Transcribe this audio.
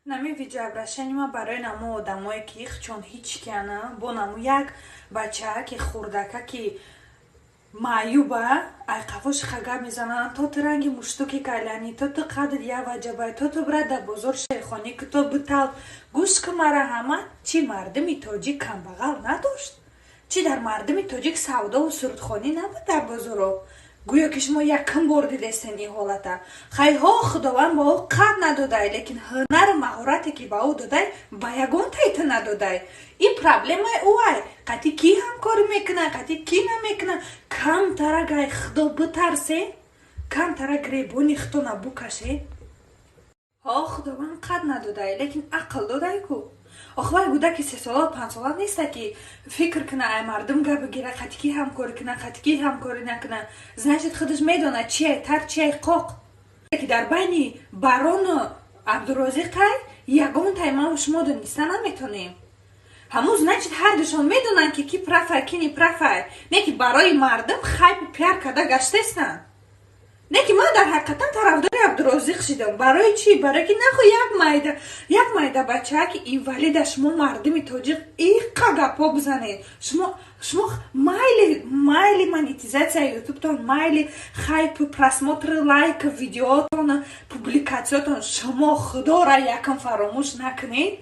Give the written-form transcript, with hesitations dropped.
Нами видеообращение ма барои намо одамое, ки чон ҳеҷ кияна бо наму як бачаа, ки хурдака, ки маъюба, ай қафош гап мезананд: то ту ранги муштуки калянӣ, то ту қадр яваҷабай, то ту брат дар бозор шерхонӣ ки то битал. Гӯш ки, мара ҳама чӣ, мардуми тоҷик камбағал надошт? Чӣ, дар мардуми тоҷик савдову сурудхонӣ набуд дар бозоро? Гӯё ки шумо якум бор дидестен ин ҳолата. Хайҳо, Худованд ба ӯ қад надодай, лекин ҳунару маҳорате, ки ба ӯ додай, ба ягонтаи ту надодай. Ин проблемаи ӯай: қати кӣ ҳамкорӣ мекунад, қати кӣ намекунад. Камтарак ай Худо битарсе, камтарак гребони худтона букаше. Ҳо, Худованд қад надодай, лекин ақл додай ку. Ох, вай кӯдаки 3-сола, 5-сола неста, ки фикр куна, ай мардум гап бигира, қати кӣ ҳамкорӣ куна, қати кӣ ҳамкорӣ накуна. Значит, худаш медонад, чиай тар, чиай қоқ. Ки дар байни Барону Абдурозиқай ягонтай ман шумо дониста наметонем. Ҳамун, значит, ҳардушон медонанд, ки ки прав ай, ки не прав ай. Не ки барои мардум хайп у пиар карда гаштестанд. Не ки ман дар ҳақиқатан тарафдори Абдурозиқ шидам. Барои чӣ? Барое ки нахо як майда, як майда бачаа, ки инвалида, шумо мардуми тоҷик иқа гапҳо бизанед. Шумо майли, майли монетизатсияи ютубтон, майли хайп, просмотр, лайк, видеотон, публикатсиятон, шумо Худоро якм фаромӯш накунед.